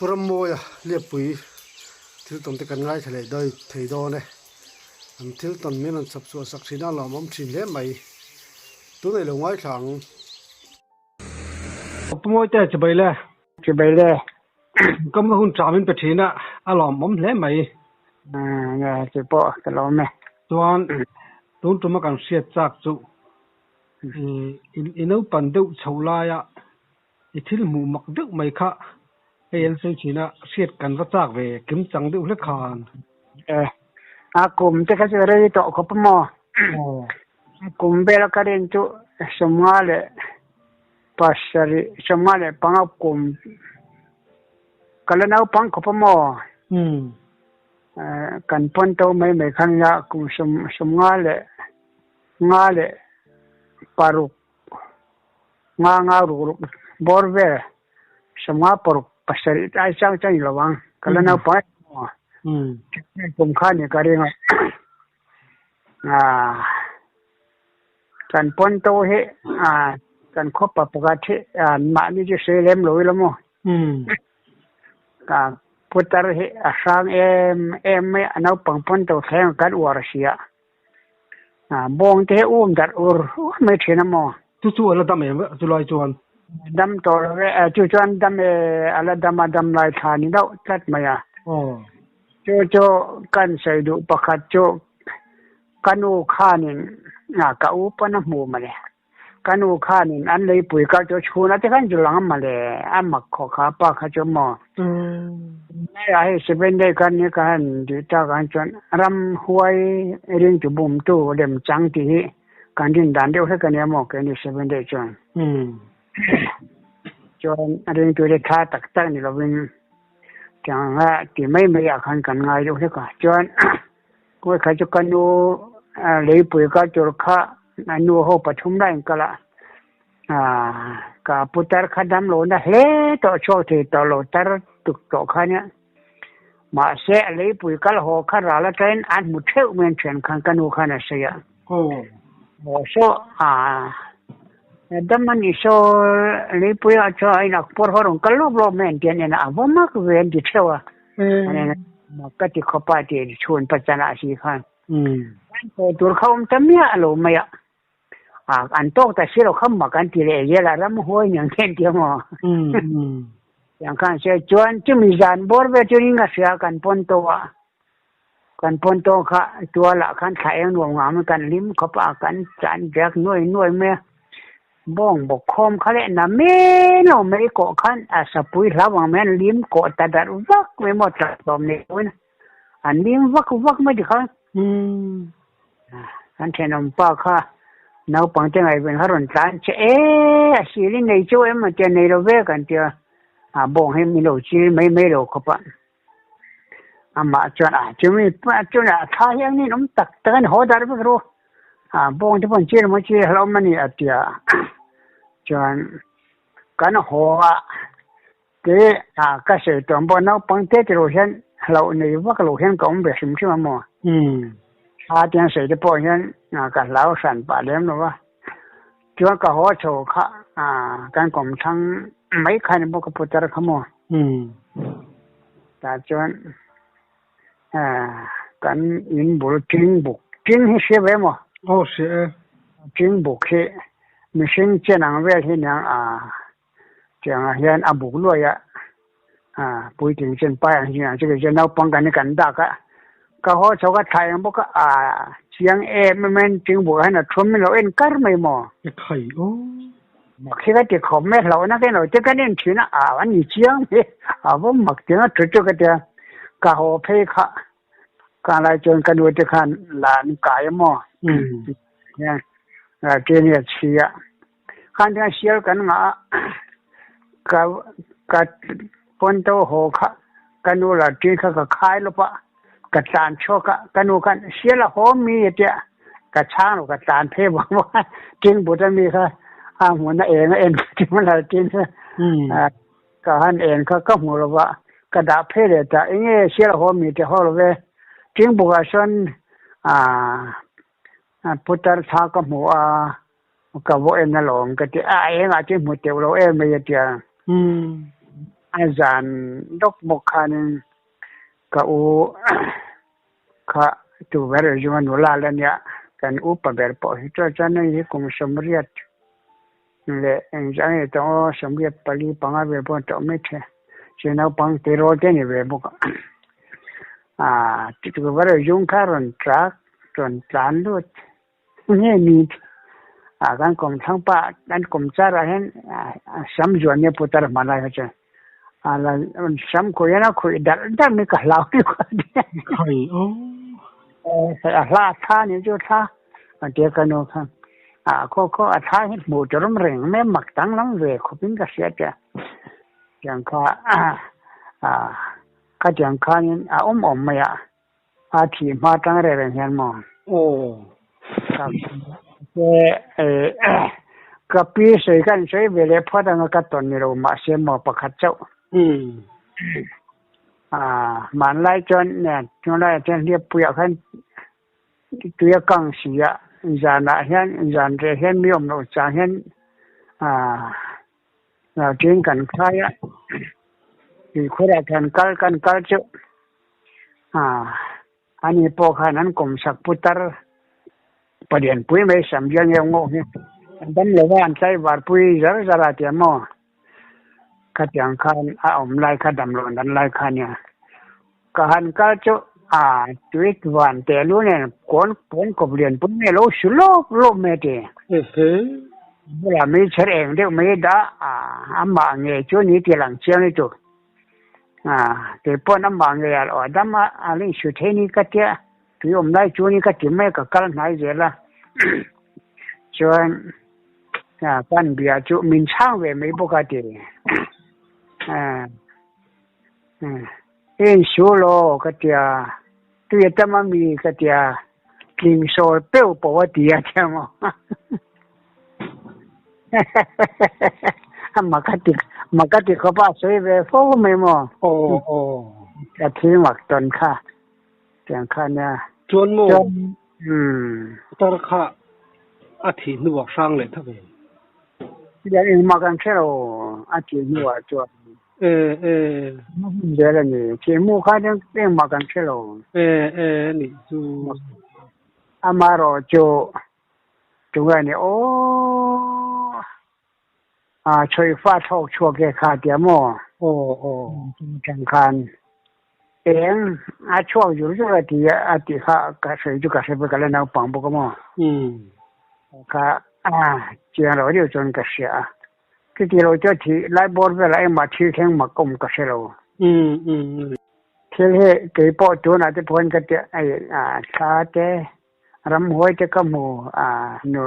Pu Rammawia Liapui thil tawn te kan ngaithla leh dawi thei dawn e. An thil tawn min rawn chhawp chhuah sak thin a lawmawm thin hle mai. Tunah i lo ngaithla ang. Pu Mawite chibai le. Chibai le. Kamna hun tha min pe thin a, a lawmawm hle mai. Nge chu pawh ka lawm e. Chuan tun tuma kan hriat chak chu i naupan deuh chhoh laia i thil hmuh mak deuh mai kha hei an sawi thin a, hriat kan va chak ve kim chang deuh hlek khan. E, a kum te kha chu rei tawh khawp a maw? Kum vel ka rin chu 55 leh pasarih 55 kum ka la naupang khawp a maw? Kan pawn to mai mai khan nia kum 56 nga nga ruk ruk bawr vel 56 pasarih tlai chang chang ni lo ang ka la naupang em a kum kha ni ka ring a kan pawn to hi kan khawpa pakhat hi mahni chu sawi lem lo ila maw putar hi a hrang em em mai a naupang pawn to thleng kan uar a si a. Bawng te hi um darh ur ur mai thin a maw? Chu chu a la dam em chu lai chuan? Dam tawh lo e, chu chuan dam e, a la dam a, dam lai thla ni deuh tlat mai a. Chu chu kan sawi duh pakhat chu ka nu khanin ka u pawn a hmu mawle. Ka nu khanin an leipui kal chu chhun ate khan chu lang a mawle, a mak khaw kha pa kha chu maw. Tunlaiah hei seven day khan ni ka han tih tak ah chuan ramhuai ring chu bumtu lem chang tih hi kan rin dan deuh hlek a nia maw keini seven day chuan. Chuan ringtu te tha tak tak ni lovin tiang anga ti mai mai ah khan kan ngai deuh hlek a. Chuan Kawih kha chu ka nu leipui kal tur kha a nu ho pathum lai an kal a, ka putar kha dam lo na hle tawh chhuak thei tawh lo tar tuk tawh kha nia. Mahse a leipui kal haw kha ral atangin an hmu theuh mai an thian khan ka nu khan a sawi a. Haw saw dam a nih saw leipui ah chuan a inah pawr haw rawn kal lawp lawp mai an ti a nen a va mak ve an ti theuh a. Ka ti khawp a ti chhun pachan ah si khan. An haw tur kha awm ta miah lo mai a. An tawk ta si lo kha mak an ti leh zel a, ram huai niang te an ti a maw. Tiang khan se chuan chumi zan bawr vel chu ring a hria kan pawn to a. Kan pawn to kha tual ah khan thla eng nuam ngam kan hlim khawp a, kan chan vek nuai nuai mai a. Bawng bawk khawm kha leh na men lo mai kawh khan a sapui hlau ang mai an lim kawh ta darh vak mai maw tla tlawm nei lo in an lim vak vak mai tikhan kan thenawm pa kha naupang te ngaihven kha rawn tlan che e a sil in nei chauh em a tia nei lo ve kan tia a bawng hi min lo chil mai mai lo khawp a amah chuan a chumi chuan a tha hi ang nin awm tak tak a ni haw darh vek ru. A bawng te pawh chil maw chil hlauh awm a ni a tia chuan kan haw a te a ka sawi tawh ang pawh naupang te ti lo hian hlauh nei vak lo hian ka awm ve hrim hrim a maw a tiang sawi te pawh hian ka hlau hran pah lem lo va chuan ka haw chho kha a kan kawmthlang mai kha ni bawk ka putar kha maw tah chuan Kan in bul ṭing buk, ṭing hi hria ve maw? Aw hria e. Ṭing buk hi mihring chen ang vel hi niang a tiangah hian a buk luai a, puitling chen pai ang hi ang chu kei chuan naupang kan hi kan dak a, ka haw chho ka thlai ang bawk a, a chiang em em in ṭing bukah hian a thum min lo en kar mai maw? E khai aw. Mak hi ka ti khawp mai, hlauhna ka inlo te kan en thin a, a a ni chiang mai, a va mak tiang a thu chu ka tia, ka haw phei kha ka lai chuan ka nu te khan la an kai a maw hian ṭin hi a chhi a, khan chuan sial kan ngah a, ka ka pawn to haw kha ka nu la ṭin kha ka khai lawp a. Ka tlan chhuak a, ka nu khan sial a haw mi a tia, ka chhang lo ka tlan phei vang vang a, ṭing but a mi kha a hmun a eng a en ka ti hman lo tin ka han en kha ka hmu lo va, ka dah phei leh ta eng nge sial a haw mi ti haw lo ve, ṭing bukah sawn putar thla ka hmu a, ka vaw en alawm ka ti a, a engah chuan hmu teuh lo em mai a tia. A zan dawk bawk khanin ka u kha tu ber zunga nula la nia, kan upa ber pawh hi chuan chuan hei hi kum 80 leh engzah nge tawh aw, 84 5 vel pawh a tawh mai thei a, chu naupang tirawl te a ni ve bawk a. Aa tu ber zung kha rawn tla rawn tlan lut nge ni a kan kawmthlang pa kan kawm char ah hian sam zuan nia putar hman lai kha chuan a la sam khawih hian a khawih darh darh mai ka hlau ni kha Khai aw. A hla thla ni chu thla a tia ka nu khan a khaw khaw a thla hi hmuh tur awm reng mai mak danglam ve khawpin ka hria tia tiang kha a khatiang khanin a awm awm mai a. A thih hma tang reng reng hian maw? Aw. Ka pi sawi khan sawi ve leh phawt anga ka tawn ni lo mahse maw pakhat chauh. Hmanlai chuan tunlaiah chuan hliappuiah khan tui a kang si a, zanah hian zan reh hian mi awm loh chang hian Tiin kan khai a, tuikhurah kan kal kan kal chu ani pawh khan an kawmsak putar palianpui mai sam bial ngeuh ngeuh hi an dam lo va, an tlaivar pui zar zar a tia maw? Khatiang khan a awm lai kha damloh dan lai kha nia. Ka han kal chu tui van teh lu nen kawn pawn kawp lianpui mai a lo su lawp lawp mai a ti. Bulah mei chher eng deuh mai dah a, amah nge chu ni tih lang chiang ni chu. Kei pawn amah nge a lo dam a, a la insu thei ni ka tia, tui awm lai chu ni ka ti mai ka kal hnai zel a. Chuan kan bia chu min chhang ve mai bawk a ti. Insu law ka tia, tui a tam a mi ka tia, tling sawl peuh pawh a ti a tia maw. Mak a ti, mak a ti khawp a, a sawi ve fo mai maw. Aw aw. Ka thil mak tawn kha, tiang kha nia. Chuan maw? Umm. Tar kha a thih hnuah hrang leh tha ve. Tiang engmah kan hre lo a thih hnuah chuan. E e. Hun zel a ni. Thih hmuh kha chuan engmah kan hre lo. E e nih chu. Amaherawh chu tunge ni aw a chhawifa thlawk chhuak e kha tia maw? Aw aw. Chutang khan eng a chhuak zur zur a ti a tih kha ka sawi chu ka hre ve ka la naupang bawk a maw? Kha a chiang lo deuh chuan ka hria a. Chuti lo chu a thih lai bawr velah engmah thil thleng mak awm ka hre lo. Thil hi kei pawh tunah te pawhin ka ti thla te ramhuai te ka hmu nu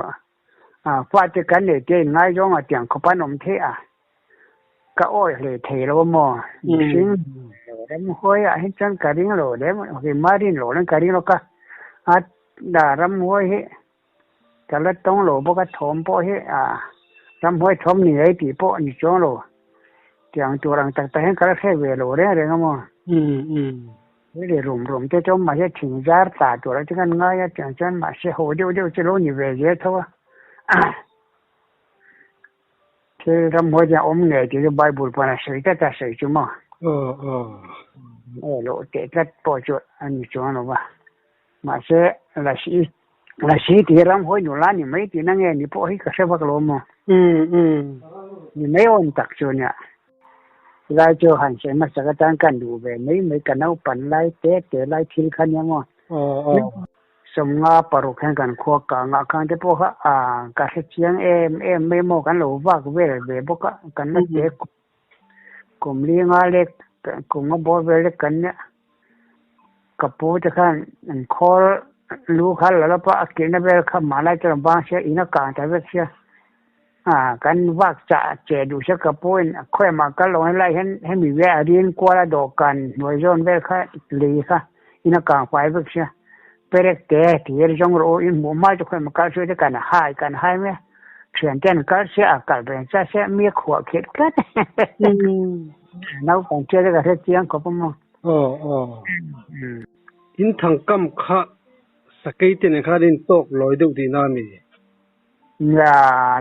fate kan nei te inngaizawng a tiang khawp an awm theih a, ka awi hlei thei lo a maw? Mihring ramhuai ah hi chuan ka ring lo lem keimah rin loh nen ka ring lo ka a ramhuai hi Ka la tawng lo bawk a, thawm pawh hi ramhuai thawm ni ngei tih pawh ni chuang lo. Tiang tur ang tak tak hian ka la hre ve lo reng reng a maw? He leh rum rum te chuan mahse thing zar tla tur ah te khan ngai a, tiang chuan mahse ho deuh deuh chu lo ni ve zel tho a. Thil ramhuai chuan awm ngei tih chu Bible pawn a sawi tlat a, sawi chu maw? Aw loh teh tlat pawh chu a ni chuang lo va. Mahse Lasi Lasi tih ramhuai nula ni mai tihna nge ni pawh hi ka hre vak lo maw? Ni mai awm tak chu nia. Lai chu han sawi hmasak atan kan duh ve mai mai ka naupan lai te te lai thil kha nia maw? 56 hian kan khua kang ah khan te pawh kha ka hre chiang em em mai maw kan lo vak vel ve bawk a kan la te kum li nga lek kum nga bawr vel lek kan nia ka pu te khan an khawl lu kha la lawp a a kilhna vel kha mahni chuan bang sia in a kang ta vek sia kan vak chah che duh sia ka pu in khawiah kal lo helai hian hemi vel a rin kual a dawhkan hnuai zawn vel kha lei kha in a kang fai vek sia perek te thir zawng rawh u in hmuh hma chu khawiah kal sia te kan hai kan hai mai a thian te an kal sia a kal ve chiah sia mi a khuah khirh tlat naupang tia te ka hre chiang khawp a maw. Aw aw in thangkam kha sakei te nen khan in tawk lawi deuh tihna a ni. Nia,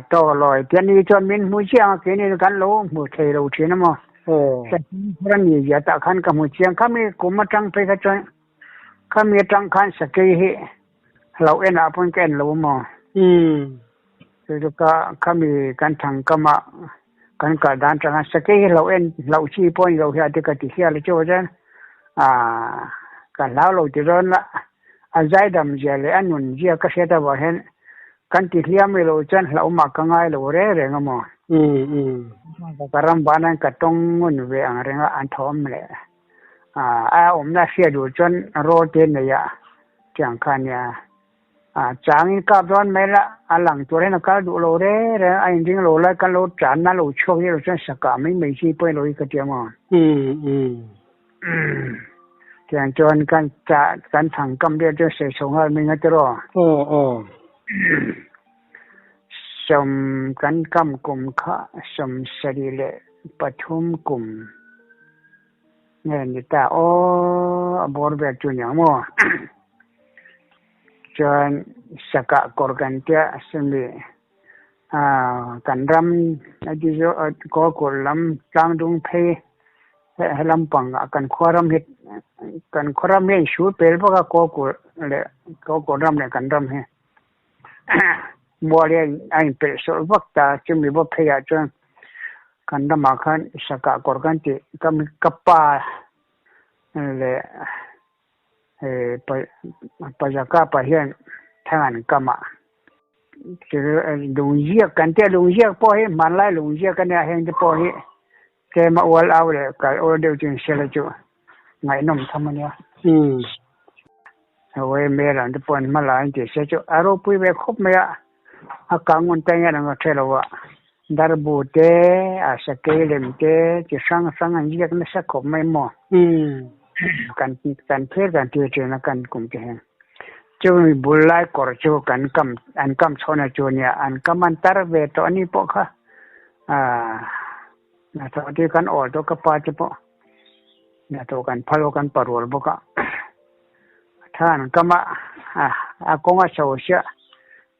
tawk lawi te ni chuan min hmu chiang a, keini kan lo hmu thei lo thin a maw? Sakei phur a nih zia tah khan ka hmu chiang. Khami kum atang phei kha chuan khami atang khan sakei hi hlauh en ah pawn ka en lo maw. Chu chu ka khami kan thang kam ah kan kal dan atang khan sakei hi hlauh en hlauh chi pawh a ni lo hi a ti ka ti hial a chu chuan ah ka hlau lo ti dawn la a zaidam zia leh a nun zia ka hriat avang hian kan ti hliam rih loh chuan hlauhmah ka ngai lo reng reng a maw. Ka ram vanan ka tawng ngun ve ang reng a an thawm leh a awmna hriat duh chuan rawl te nei a tiang kha nia changin kap dawn mai la a lang tur hian a kal duh lo reng reng a inring lo lai kan lo tanna lo chhuak zet lo chuan sakah mai mai chi pawhin lo hi ka ti a maw. Tiang chuan kan chah kan thang kam vel chuan sawi chho nghal mai nga tiraw. Aw aw. Sawm kan kam kum kha 73 kum nge ni ta aw a bawr vel chu niang maw. Chuan sakah kawr kan tia simi kan ram a ti chu kawlkulh lam tlangdung phei he lampang ah kan khua ram hi kan khua ram hi a inhrul pel vak a kawlkulh leh kawlkulh ram leh kan ram hi mual hi a inpelh sawlh vak ta chumi bawk phei ah chuan kan ramah khan sakah kawr kan tih ka pa leh Pazaka pa hian thang an kam a lungziak kan tia lungziak pawh hi hmanlai lungziak a nia heng te pawh hi tlem a ual au leh kal awl deuh chu inhriat chu ngaihnawm tham a nia. Hawi hmel ang te pawh an hma la an tih se chu a ropui ve khawp mai a, a kang ngun ta hian ang a hre lo a, darbu te a sakei lem te chi hrang hrang an ziak nasa khawp mai maw kan kan thlir kan thlir thin a kan kum te hian chumi bul lai kawr chu kan kam an kam chhawna chu nia an kam an tar ve tawh a ni pawh kha ah hnathawh te kan awl tawh ka pa te pawh. Hnathawh kan phal kan parual bawk a, than kam a a kawng a chho sia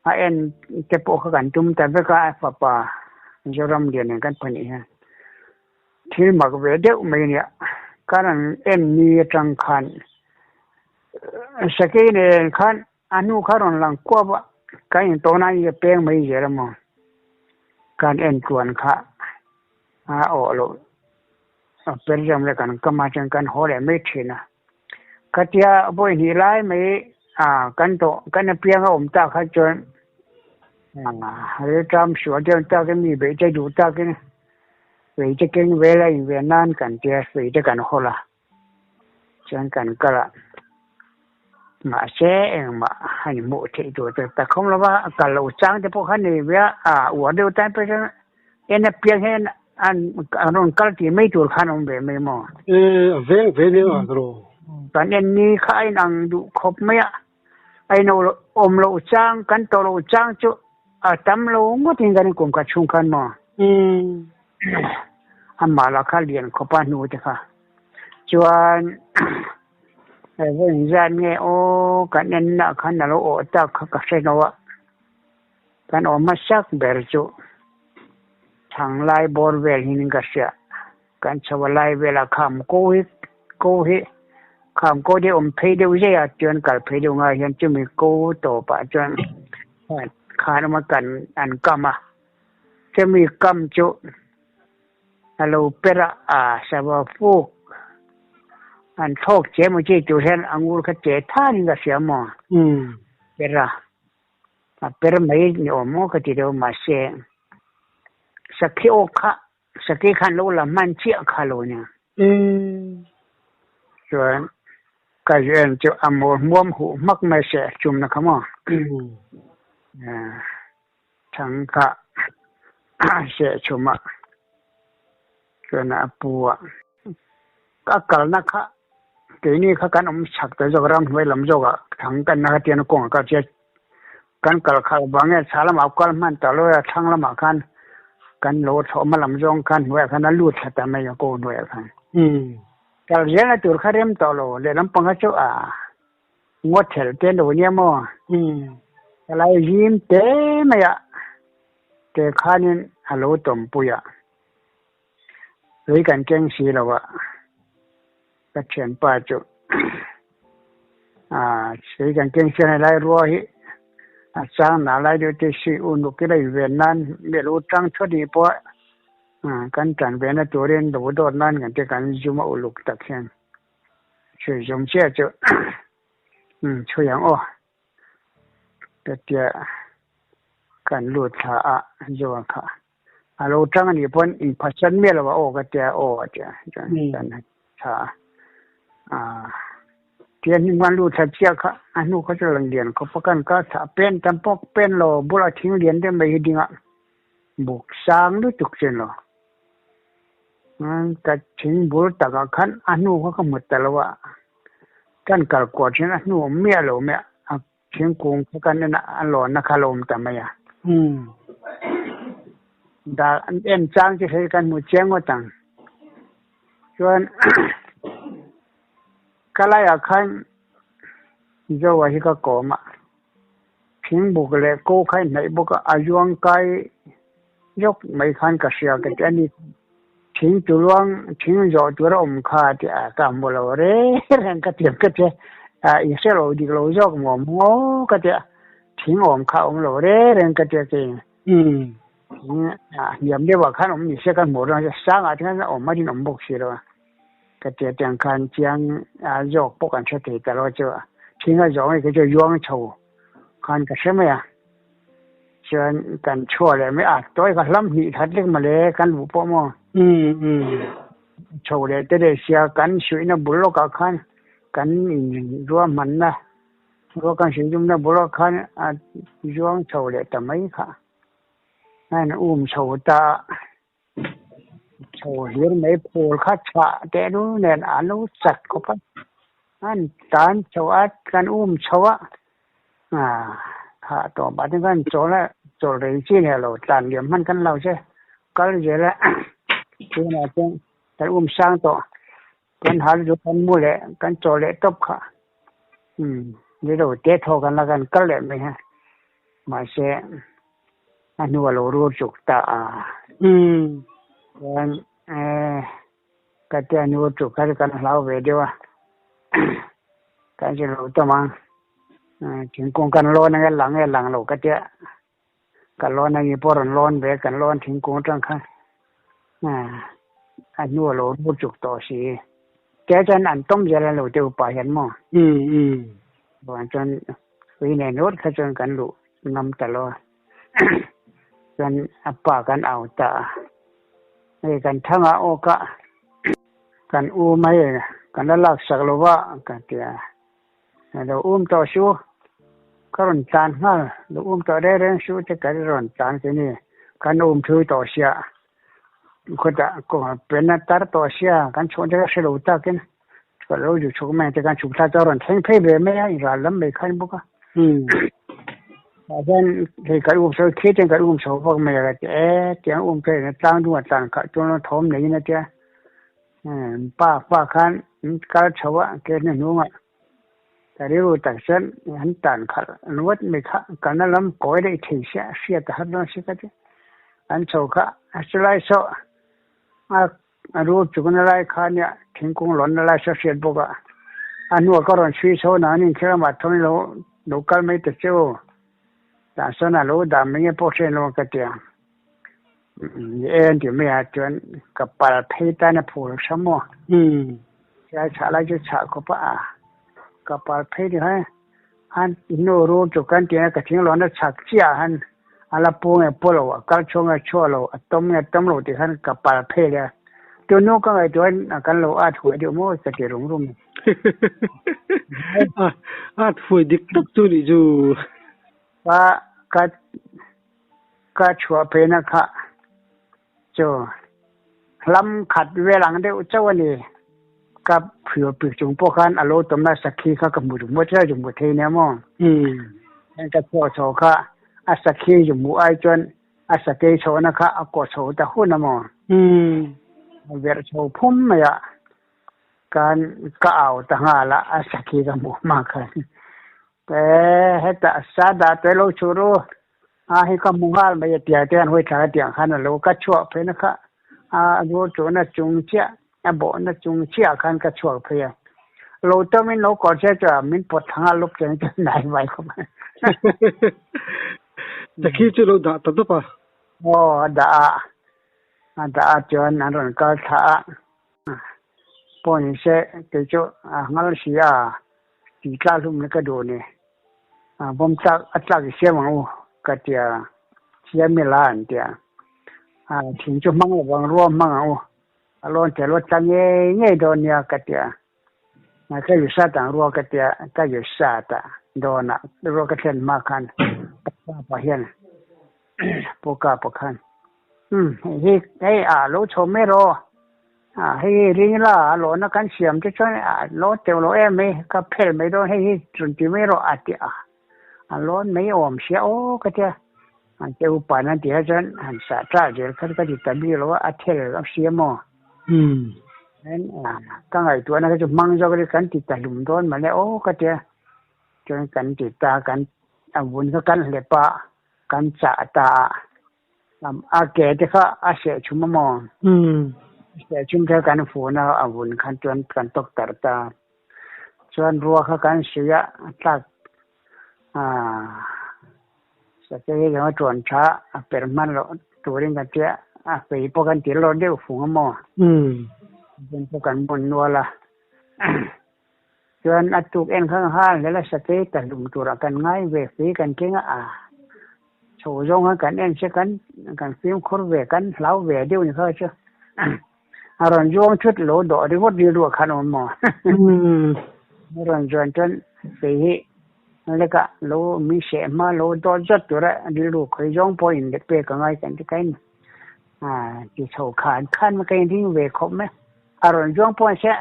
a en te pawh kha kan tum ta vek a fapa Zoram lian in kan pahnih hian thil mak ve deuh mai a nia kan an en ni atang khan sakei nen khan a hnu kha rawn lang kuap a kan intawhna a peng mai zel a maw kan en tluan kha a awh loh. A per zam leh kan kam ah chuan kan haw leh mai thin a. Khatia vawi hnih lai mai ah kan tawh kan apiang a awm tak kha chuan rilṭam sual deuh takin mi beih te duh takin fei te keng vel a inven nan kan tia fei te kan hawl a chuan kan kal a mahse engmah a ni hmuh theih tur te tak khawm lova kal loh chang te pawh kha nei ve a uar deuh tan pawh chuan En apiang hian an rawn kal tih mai tur khan awm ve mai maw? E, a veng ve nia a ro. Kan en ni kha a inang duh khawp mai a, a in awm loh chang, kan tawh loh chang chu a tam lo ngawt in kan kum khat chhung khan maw? Amah lah kha lian khawp a hnu te kha. Chuan vawiin zat nge aw kan en nah khan a lo awh tak kha ka hre lo a. Kan awm hmasak ber chu Thanglai bawr vel hian ka hria. Kan chho a lai velah kham ko hi ko hi kham ko te awm phei deuh zai a chuan kal phei deuh ngai hian chumi ko tawpah chuan khan awm a kan an kam a chumi kam chu a lo per a a sava fuk an thlawk che maw chi tur hian a ngur kha che thanin ka hria maw per a. A per mai ni awm maw ka ti deuh mahse sakhi awk kha sakhi khan lo la hman chiah kha lo nia. Chuan ka en chu a mawl hmuam huh hmak mai se chumna kha maw. Thang kha seh chhum a chuan a pu a ka kalna kha keini kha kan awm chak ta zawk ramhnuai lam zawk ah thang kanna kha tian kawng ah ka che kan kal khalh vang nge chhah lamah kal hman ta lo a thlang lamah khan kan lo thlawhma lam zawng khan hnuaiah khan a lut thla ta mai a ko hnuaiah khan kal zelna tur kha rem tawh lo lehlam pang kha chu a ngaw thelh te lo nia maw helai zim te mai ah te khanin a lo tawmpui a. Hrui kan keng si lo a, ka thianpa chu hrui kan keng si a lai rua hi a chang na lai deuh te si u nuk ila inven nan mi lo tang thawt nih pawh kan tan ve na turin lo dawt nan kan ti kan zum a uluk tak hian hrui zum chiah chu chhui ang aw. Ka tia kan lut thla a zuan kha a lo tang anih pawn in phatsan miah lo a aw ka tia aw a tia chuan kan thla a tia hnim kan lut thla chiah kha a hnu kha chu lang lian khawp a kan kal thla pen tam pawh pen lo bulah thing lian deuh mai hi ding a buk sang lutuk chuan lo ka thing bul takah khan a hnu kha ka hmu ta lo a. Kan kal kuah thin a hnu awm miah lo mai a, thingkung kha kan en a, a lawnna kha a lo awm ta mai a. Dar an en chang chu hei kan hmu chiang ngawt ang. Chuan ka laiah khan Zoa hi ka kawm a, thingbuk leh ko kha a inhnaih bawk a, a zuang kai zawk mai khan ka hria ka ti a ni. Thing tuluang thing zawh tur a awm kha tih a ka hmu lo reng reng ka ti ka ti a i hre lo dik lo zawk maw maw ka ti a thing awm kha awm lo reng reng ka ti a kei thing a hniam deuh ah khan awm ni se ka hmuh reng a sang ah te khan awm a rinawm bawk si lo a ka ti a tiang khan chiang a zawk pawh kan hre thei ta lo chu thing a zawh ngei kha chu zuang chho khan ka hre mai a. Chuan kan chhuah leh mai a, tawi ka hlam hnih that lek mawle kan luh pawh maw? Chho leh te leh sia kan suihna bul lawkah khan kan in ruahmanna ruah kan suih dumna bul lawkah khan a zuang chho leh ta mai kha. A in um chho ta a, chho hlir mai phul kha chhah teh lu nen a lo chat khawp a, an tan chho a kan um chho a, Thah tawh pah te khan chawl a chawl rei chi nia lo tlan liam hman kan lo che kal zel a tunah chuan kan um sang tawh kan hal chu kan mu leh kan chawl leh tawp kha umm ni lo te thaw kan la kan kal leh mai ha mahse a hnu a lo rur chuk ta a chuan Ka tia nu chu kha chu kan hlau ve deuh a, kan zir lo tawm ang, thingkung kan lawn ang e lang e lang lo ka tia, ka lawn a ni pawh rawn lawn ve kan lawn thingkung atang khan a hnu a lo rur chuk tawh si, tia chuan an tawm zel a lo deuh pah hian maw, chuan ui nei nawt kha chuan kan luh ngam ta lo a. Chuan a pa kan au ta a, hei kan thang ah awk a, kan um hei kan la lak sak lo va ka ti a, lo um tawh suh, ka rawn tlan nghal, lo um tawh reng reng suh te ka rawn tlan khi ni, kan um thui tawh sia, khawtah pen a tar tawh sia, kan chhuah te ka hre lo takin, ka lo zu chhuk mai ang te khan chhuk thla chu a rawn thleng phei ve mai a, inral lam mai khan bawk a. Tah hian hei kan um chho khi ten kan um chho vak mai a ka ti e tiang um phei na tlang dung a tlan kha chuan lo thawm neiin a tia pa pa khan an kal chho a ke hnuhnungah ka rilru tak chuan an tan khalh ringawt mai kha kalna lam kawi daih thei sia hriat a har dawn si ka ti an chho kha a chulai saw a A rul chukna lai kha nia thingkung lawnna lai saw hriat bawk a, a hnuah ka rawn chhui chho na anin khi ramah thawm lo lo kal mai ta che u, tah sawn a lo dah mai nge pawh hriat lo ang ka ti a, ni e an ti mai a chuan ka pal phei tan a phul hram maw, chai chhah lai chu chhah khawp a, ka pal phei ti khan Han hnu rul chu kan tih a ka thing lawnna chhak chiah ah han a la pu nge pu lo a kal chhuak nge chhuak lo a tawm nge tawm lo tih khan ka pal phei leh a tu nu ka ngaihtuah in a kan lo at huai deuh maw ka ti rum rum. At huai dik tak chu nih chu. Ka ka ka chhuah pheina kha Chu hlam khat vel ang deuh chauh a ni. Ka phiu pik chung pawh khan a lo tawmna sakhi kha ka hmu duh maw tlai chu hmu thei nia maw. Heng ka chhuah chho kha a sakhi chu hmuh ai chuan a sakei chhohna kha a kaw chho ta hun a maw. A verh chho phum mai a, khan ka au ta nghal a, a sakhi ka hmuh hma khan. Hetah sa dah tawh lo chhur u, A hei ka hmu nghal mai a tia te an hawi thlak a tiang khan a lo ka chhuah phei na kha A rua chuhna chung chiah a bawhna chung chiah khan ka chhuak phei a. Lo tawmin lo kawr che chu a min pawt thang a lup cheng chuan nai vai khawp a. Sakhi chu lo dah ta dawp a. Aw a dah a, a dah a chuan an rawn kal thla a. Pawh ni se kei chu a ngal si a tih tlak hlum na ka duh ni. A bawm tlak a tlak i siam ang u ka ti a, siam ila an ti a. A thing chu hmang lo vang rua hmang ang u a lawn tel a tla ngei ngei dawn nia ka ti a. Ka yu sat ang rua ka ti a, ka yu sat a dawn a rua ka thlen hma khan pa pa hian pu ka pa khan umm hei hi hei a lo chho mai rawh a hei hi ring ila a lawhna kan siam te chuan a lawn teuh lo em mai ka phel mai dawn hei hi rawn ti mai rawh a ti a a lawn mai awm sia aw ka tia an te upa nan tih ah chuan han sah tah zel kha ka ti ta bik lo a a thel a sia maw ka ngaihtuahna kha chu hmang zawk ri kan ti ta hlum dawn mah le aw ka tia chuan kan ti ta kan a vun kha kan hlep a kan chah ta a a ke te kha a seh chhum a maw seh chhum kha kan fun a a vun khan chuan kan tawk tarh ta. Chuan rua kha kan suih a, a tlak aaa sakei hi zawng a tuan tha a per hman loh turin kan tia a fei pawh kan ti lawr deuh fung a maw chuan pawh kan bun nual a chuan a tuk en kha nghal hlel a sakei ta hlum turah kan ngai ve fei kan keng a chho zawng khan kan en se kan kan fimkhur ve kan hlau ve deuh ni kha chu. A rawn zuang thut lo dawh ringawt rilru ah khan a awm maw? A rawn zuan chuan kei hi leka lo min seh hma lo dawt zawt tura rilru khawi zawng pawh in let pek a ngai kan ti kain a ti chho khan khan mai ka inring ve khawp mai. A rawn zuang pawh an seh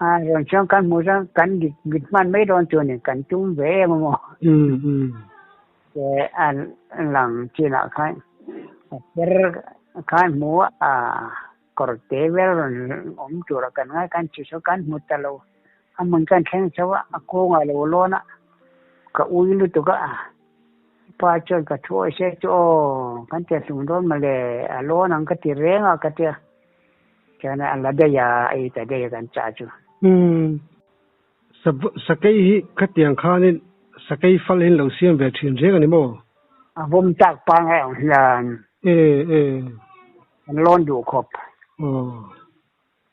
a rawn chuan kan hmuh chuan kan dik mit hman mai dawn chu a ni kan tum ve em a maw? Che a lang chinah khan a ker khan hmu a kawr te vel rawn awm tura kan ngai kan chi saw kan hmu ta lo a hmun kan thleng chho a a kawngah lo lawn a ka ui lutuk a pa chuan ka thu awih se chu aw kan ti hlum dawn mawle a lawn ang ka ti reng a ka tia chuan a la daih a ei ta daih a kan chah chu. Sakei hi khatiang khanin sakei fal hi an lo siam ve thin reng a ni maw? A vawm tak pangngai ang hian. E e. An lawn duh khawp. Aw.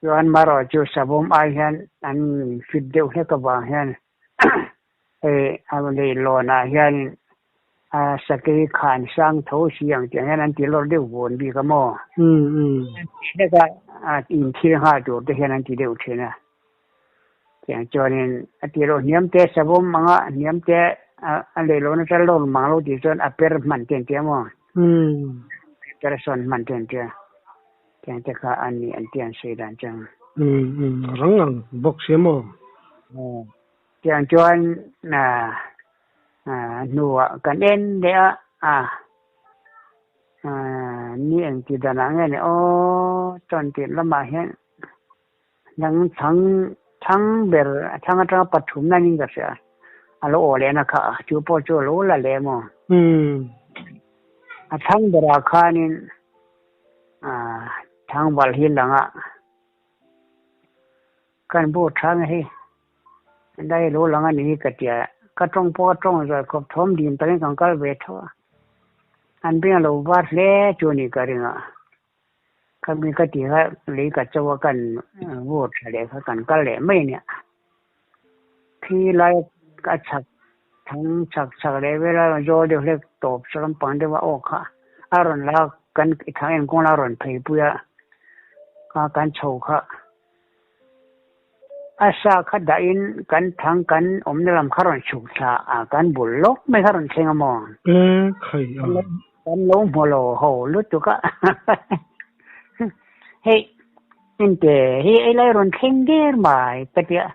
Chuan marawh chu savawm ai hian an fit deuh hlek avang hian hei a leihlawnah hian a sakei khan sang tho si ang tiang hian an ti lawr deuh vawn bik a maw? Um um. Hleka inthil nghal tur te hian an ti deuh thin a. Tiang chuanin a tih loh hniam te savawm anga hniam te a lei lohna ṭal lo mang lo tih chuan a per hman te an tia maw? Per sawn hman te an tia. Tiang te kha a ni an tia an sawi dan chuan. Rang ang bawk sia maw? Tiang chuan hnuah kan en leh a, ni engti danah nge ni aw chuan tih lamah hian Dang chhang chhang ber a chhang atanga pathum na ning ka hria a lo aw leh na kha chu pawh chu a lo la leh maw a chhang berah khanin ah thangval hi langa kan bu thang hi dai lo lang a ni hi ka tia ka tawng pawh ka tawng zawih khawp thawm dim takin kan kal ve tho a an beng a lo var hle chu a ni ka ring a. Khami ka ti kha lei ka cho a kan vur tha leh kha kan kal leh mai a nia. Khi lai a chhak thang chhak chhak leh vel a zawl deuh hlek tawp saw lampang deuh a aw kha a rawn la kan thang en kawng la rawn phei pui a kha kan chho kha a sa kha dah in kan thang kan awmna lam kha rawn chhuk thla a kan bul lawk mai kha rawn thleng a maw? E khai a. Kan lo hmu lo ho lutuk a. Hei inte hi ei lai rawn thleng der mai ka tia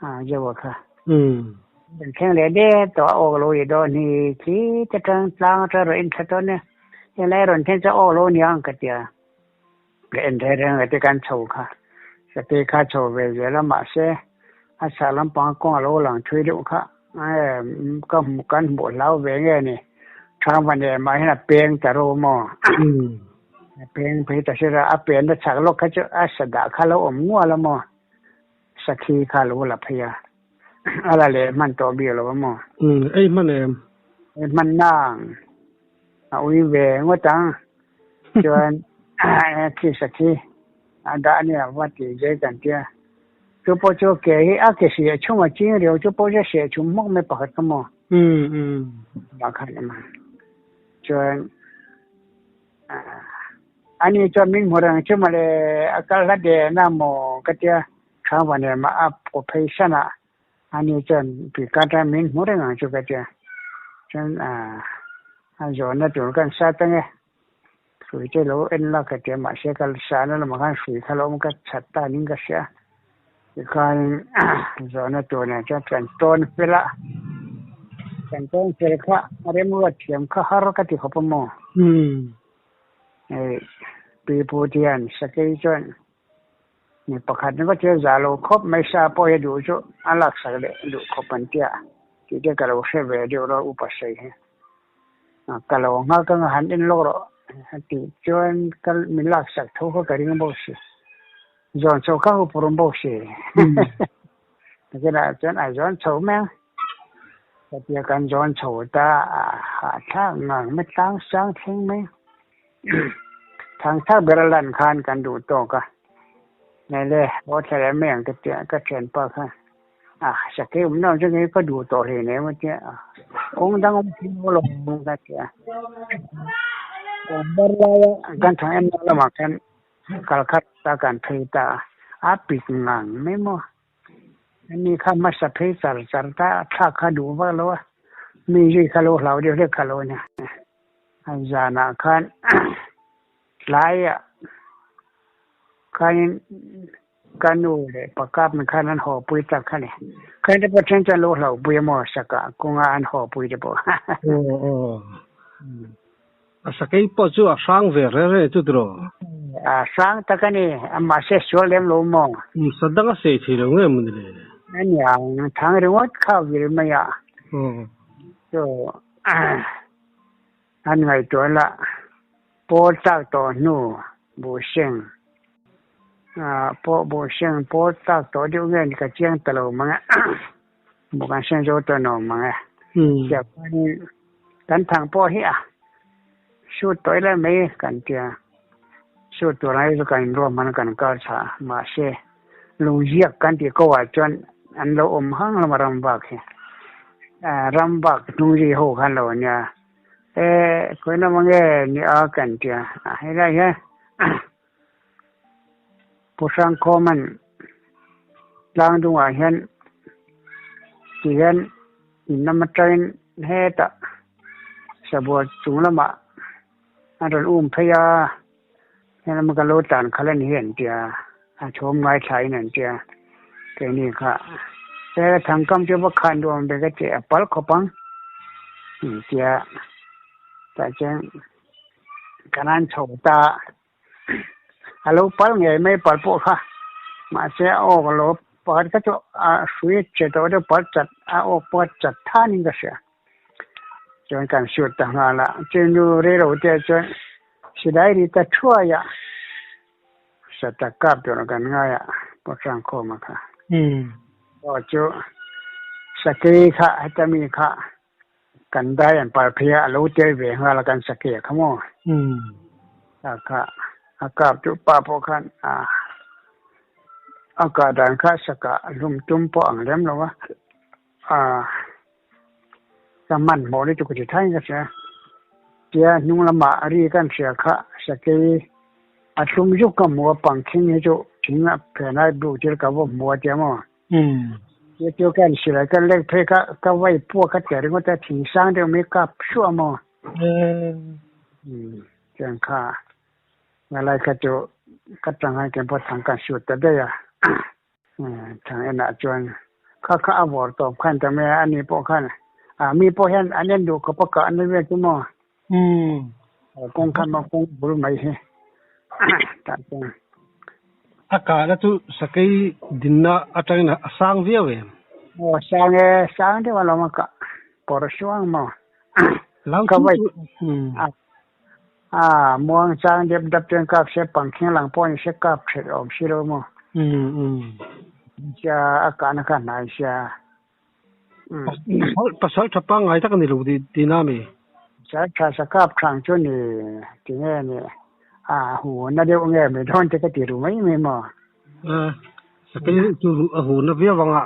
a Joe-a kha. Rawn thleng leh der tawh a awk lo i dawn hi khi te tang tlang atang rawn inthla tawn nia. Hei lai rawn thleng chuan awk lo niang ka tia. Ka en reng reng leh te kan chho kha. Sakei kha chho ve zel a mahse a chhah lampang kawng a lo lang thui deuh kha ka hmu kan hmuh hlau ve nge ni. Thangva nen mah hian a peng ta ro maw? A peng phei ta sela a pianna chhak lawk kha chu a sadah kha lo awm ngual a maw? Sakhi kha lo la phei a, a la leh hman tawh bik lo a maw? Umm, ei hman em? Ei hman nang, a ui ve ngawt ang. Chuan khi sakhi a dah ania va ti zai kan tia. Chu pawh chu ke hi a ke seh chhum a ching riau chu pawh chu a seh chhum hmawk mai pakhat kha maw? Umm, umm. Mah khan a ma. Chuan Ani chuan min hmu reng chu mawle a kal hla der a maw ka tia Hrangva nen mah a paw phei san a, ani chuan tuikar tan min hmu reng ang chu ka tia. Chuan a zawnna tur kan sat ange hrui te lo en la ka tia mahse ka sahna lamah khan hrui kha lo awm ka chhat ta ning ka hria. Tikhanin zawhna tur nen chuan kan tawn fel a, kan tawn fel kha remruat thiam kha har ka ti khawp a maw? Hei pipu te hian sakei chuan mi pakhat ni vak hian zah lo khawp mai sa pawh hi a duh chu a laksak leh duh khawp an tia tih te ka lo hre ve deuh rawh upa sawi hi. Ka lo nghak anga han en lawk rawh a tih chuan ka min laksak tho kha ka ring bawk si. Zawn chho kha hup rum bawk si. Nakinah chuan a zawn chho mai a. Hetia kan zawn chho ta a hahthlak ngang mai tlang sang thleng mai. Thangthar ber a lan khan kan duh tawk a. Nei le, haw thla leh mai ang ka tia ka thianpa kha. A sakei awm na chu ka duh tawh hle nen maw tia kawng dang awm thei lo lo ka tia bar laia kan thang em lamah khan kal khat ta kan phei ta a pik ngang mai maw ani kha hmasa phei char char ta thlak kha duh vak lo a mi zui kha lo hlau deuh hlek kha lo nia a zanah khan tlaiah khanin Ka nu leh pa kap min khan an haw pui tak kha ni. Khain te pawh then chuan lo hlo pui emaw saka kawnga an haw pui te pawh. Aw aw. A sakei pawh chu a hrang ve reng reng chu tiraw? A hrang tak a ni. Mahse sual lem lo maw? Um sa dang a sei thei lo nge mawni le? A niang, thang ringawt kha vil mai a. Aw. Chu an ngaihtuah lah pawl tlak tawh hnu buhseng. Pawh buh seng pawl tlak tawh deuh nge ni ka chiang ta lo mang e buh kan seng zo tawh no mang e tiah chuanin kan thang pawh hi a sut tawh ila mai kan tia sut tur ang hi chu kan inruahman kan kal chha mahse lungziak kan tih ko ah chuan an lo awm hang hlawm a ram vak hi ram vak hnung zui ho khan lo nia e khawilam ange ni a kan tia helai hian. Pu Hrangkhawma'n tlang dungah hian ti hian in lam atangin hetah sabual chung lamah a rawn um phei a, helam ka lo tlan khalh a ni hi an ti a, a thawm ngaithlain an ti a, keini kha he thangkam chu va khan duh ang ve ka ti a pal khawp ang an ti a, tah chuan kan han chho ta. A lo pal ngei mai pal pawh kha mahse a awk a lo pakhat kha chu a hrui che tawh deuh pal chat a awk pawh a chat thanin ka hria chuan kan shoot ta nghal a chunu rei lo te chuan silai ri ta thuai a sata kap tur kan ngai a Pawhrangkhawma kha aw chu sakei kha heta mi kha Kan dai an par phei a, a lo tel ve nghal a kan sake a kha maw? A kha a kap duh pa pawh khan a a kah dan kha saka hlum tum pawh ang lem lo a, a ka hmanhmawh lutuk ti thain ka hria. Tia hnung lamah ri kan hria kha sakei a thlum zuk ka hmu a, pangkhing hi chu thing a phenai bu thil ka va hmu a tia maw? Chu kan silai ka lek phei kha ka vai pua ka tia ringawt a thing sang deuh mai kap hruah maw chuan kha ngalai kha chu ka tang hian pawh thang kan shoot ta daih a thang enah chuan kha kha a vawr tawp khan ta mai a ani pawh khan a mi pawh hian an en duh khawp a kah na vel chu maw kawng kha maw kawng bul mai hi tah chuan. A kahna chu sakei dinna atangin a sang viau em? Aw sang e, sang deuh alawm a kah pawr suang maw. Lau chu chu. A muang chang dep dap chuan kap se pangkhing lang pawh ni se kap thelh awm si lo maw? Sia a kahna kha hnai sia. Pasal tha pangngai tak a ni lo tih na mi? Pasal tha sa kap thang chu ni ti nge ni a hu na deuh nge mai dawn te ka ti ru mai mai maw? Sakei chu a hu na viau ang a.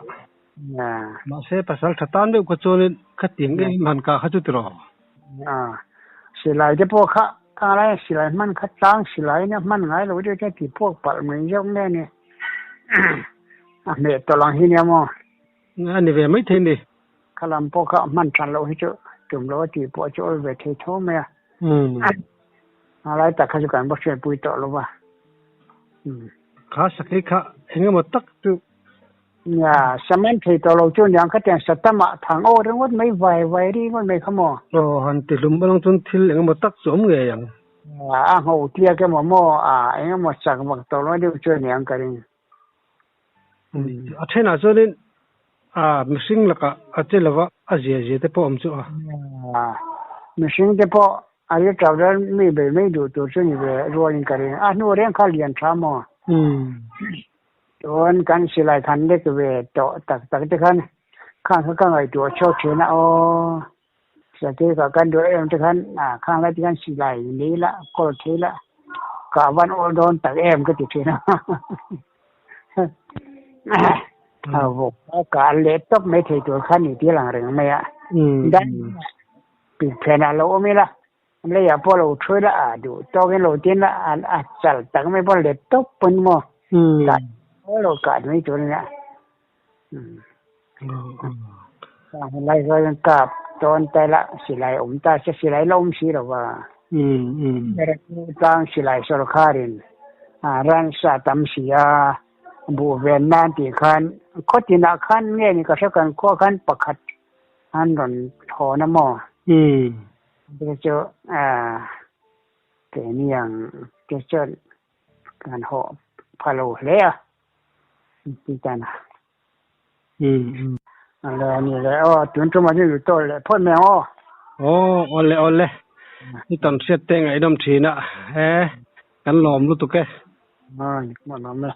Mahse pasal tha tan deuh kha chuanin khatiang em han kah kha chu ti rawh. Silai te pawh kha khang lai silai hman kha tlang silai nia hman ngai lo deuh te ti puak palh mai zawk nge ni a hmeh tawlh ang hi nia maw. A ni ve mai thei ni. Kha lam pawh kha hman than loh hi chu tum lo a tih pawh chu awl ve thei tho mai a. A lai tak kha chu kan va hriatpui tawh lo va. Kha sakei kha eng emaw tak chu. Nia, saman thei tawh lo chu niang khatiang satamah thang aw ringawt mai vai vai ringawt mai kha maw. Aw han ti hlum alawng chuan thil eng emaw tak chu awm ngei ang. A ngho tliak emaw maw a eng emaw chak vak tawh lo deuh chu aniang ka ring. A thenah chuanin a mihring lakah a che lova a zia zia te pawh awm chu a. Mihring te pawh a ri tap rel mi bei mai duh tur chu ni ve rualin ka ring. A hnu reng kha lian tha maw? Chuan kan silai khan lek ve tawh tak tak te khan khang kha ka ngaihtuah chhuak thin a aw. Sakei kha kan duh em te khan khang lai te khan silai nei la kawl thei la ka van awl dawn tak em ka ti thin a. A vawk kha ka leh tawp mai thei tur kha ni tir ang reng mai a. Dan phenah lo awm ila Leiah pawh lo thu ila a duh tawkin lo tin a a chal tak mai pawh let tawp pawn maw kah lo kah mai tur ania lai chuan kap tawn ta ila silai awm ta se silai la awm si lo va tlang silai sawrkharin ransa tam si a buh ven nan tih khan khaw tinah khan nge ni ka hre kan khua khan pakhat an rawn thawn a maw? Te chu keini ang te chuan kan hawh pha lo hle a ti tan a. Awle ani le aw tun tumah chu i tawlh leh phawt mai ang aw. Aw awle awle i tawn hriat te ngaihnawm thin a e kan lawm lutuk e. Aw ni pawh lawm e.